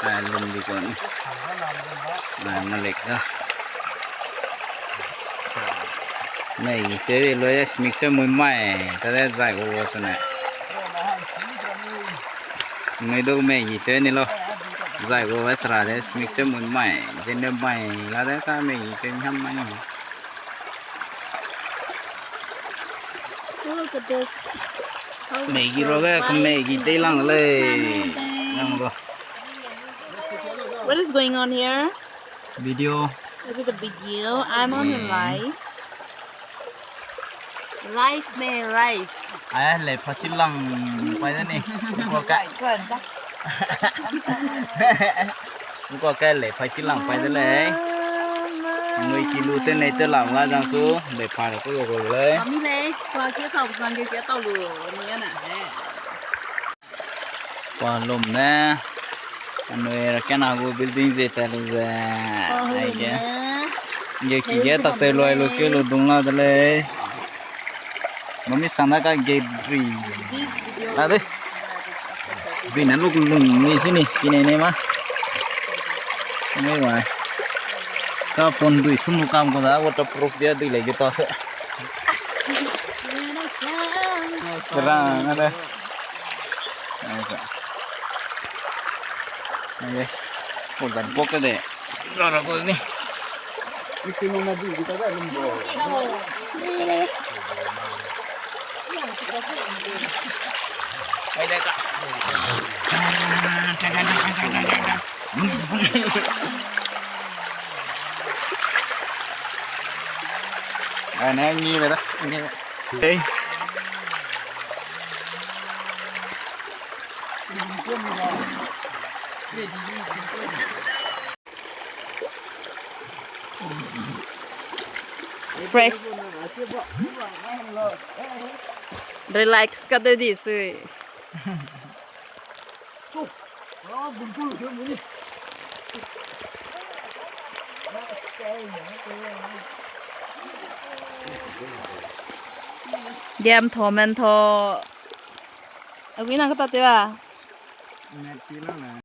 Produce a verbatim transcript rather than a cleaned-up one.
Ai, lum di kon. Ai, malek da. Mei gi tew di loi, smik se mui mai, ta de zai gu gu sene. Mei du mei gi tew ni lo. Zai gu ba sera de, smik se mui mai, zene mai, la de sa mei gi tew ni ham mai ni. Look at this. Mei gi ro ge, ku mei gi tei lang lei. Nang lo. What is going on here? Video. Is it a video? I'm on a live. Live me, live. Ai, lei pha chi lang pai de ni. Ko ka. Ko ka lei pha chi lang pai de lei. Ngui ki lu te nei te lang la jang su, lei pha ra ku lu gu lei. Mami lei, pa ke tau, zang ke ke tau lu, ni ya na he. Pa lum ne, anui ra kena gu building ze ta lu ze. Pa lum ne. Ai ge. Nge ki ge tak te loi lu ke lu dung la de lei. Mami sang da ka gate ri. La de. Ri na luk lung ni sini, ki ne ne ma. Ngai wa. Ka phone dui sum lu kam ko da, waterproof dia dui lei ge ta se. Kera na de. Ai sa. Ai, ko dan pok de. Ra ra ko ni. Ai, ne, ngi le da, ngi le. Hey. Fresh. Relax ka de di sui. Diam tho men tho. Agui na ka ta te ba?